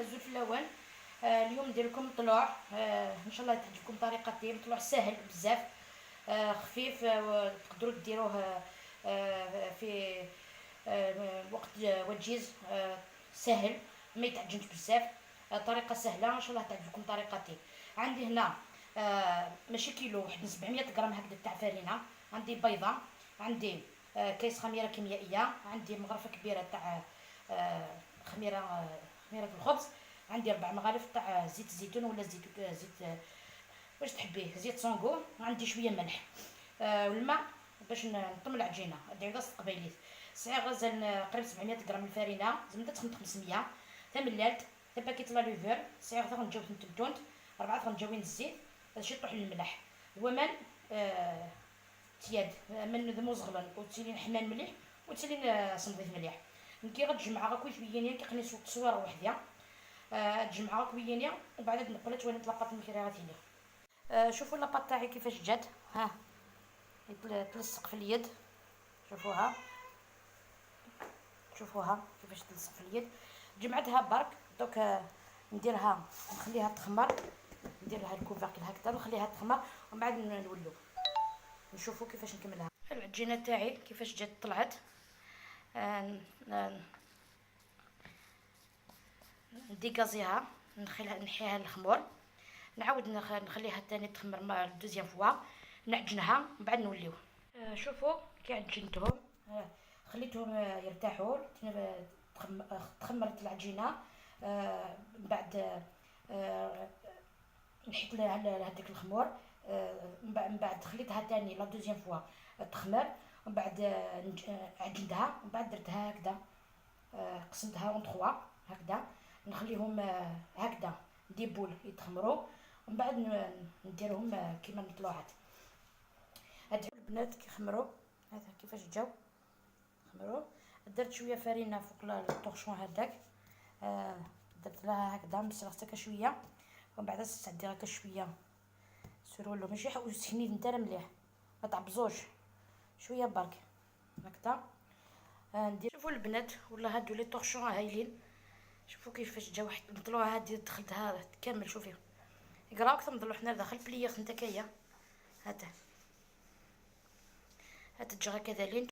Azul fellawen. اليوم ندير لكم طلوع، ان شاء الله تعجبكم طريقتي. طلوع سهل بزاف، خفيف، تقدروا ديروه في وقت وجيز، سهل ما يتعجنش بزاف، طريقه سهله، ان شاء الله تعجبكم طريقتي. عندي هنا ماشي كيلو، واحد 700 غرام هكذا تاع فرينه، عندي بيضه، عندي كيس خميره كيميائيه، عندي مغرفه كبيرة تاع خميره الخبز، عندي 4 مغارف تاع زيت الزيتون ولا زيت واش تحبيه، زيت sans goût، عندي شوية ملح والماء باش نطم العجينه. دعوه قبيليت سعيغ غزال قريب 700 غرام الفرينه، زعما تخدم 500، ثملالت paquet la levure، سعيغ ثغنجاوت نتمتونت، 4 غنجاوين الزيت، هادشي طوح الملح ومن تياد من ذموزغلن وتسيلين حمان مليح وتسيلين صمضيت مليح. نكي غتجمع غا كويت بيانيا كيقني تصوير وحديا، تجمع غا كويانيا وبعد نقولها توالي la pâte المكري غاتيلي. شوفوا la pâte تاعي كيفاش جات، ها تلصق في اليد، شوفوها شوفوها كيفاش تلصق في اليد. جمعتها برك، دوك نديرها نخليها تخمر، ندير لها ال couvercle هكذا نخليها تخمر ومن بعد نولو نشوفوا كيفاش نكملها. العجينة تاعي كيفاش جات طلعت، نديغازيها، نخليها نحيها الخمور، نعاود نخليها تاني تخمر deuxième fois، نعجنها من بعد نوليو. شوفوا كي عجنتهم، خليتهم يرتاحوا، تخمرت العجينه، من بعد نحيت لها هذيك الخمور، من بعد خليتها تاني la deuxième fois تخمر، ومن بعد عجنتها، ومن بعد درتها هكذا، قسمتها en trois هكذا، نخليهم هكذا des boules يتخمروا ومن بعد نديرهم كيما المطلوعات. هاد البنات كيخمروا هذا كيفاش جاو خمروا، درت شوية فرينه فوق ال torchon هذاك، درت لها هكذا مسرختها شويه، ومن بعد تعدي هكا شوية sur rouleau، ماشي سنيد نتا مليح، ما تعبزوش، شوية برك هكذا. ندير شوفوا البنات ولا هادو les torchons هايلين، شوفوا كيفاش جا واحد المطلوعه هادي دخلتها كامل، شوفي يقراو اكثر نضلو حنا داخل بليغ نتا كايا هذا هاد تجي هكذا لين.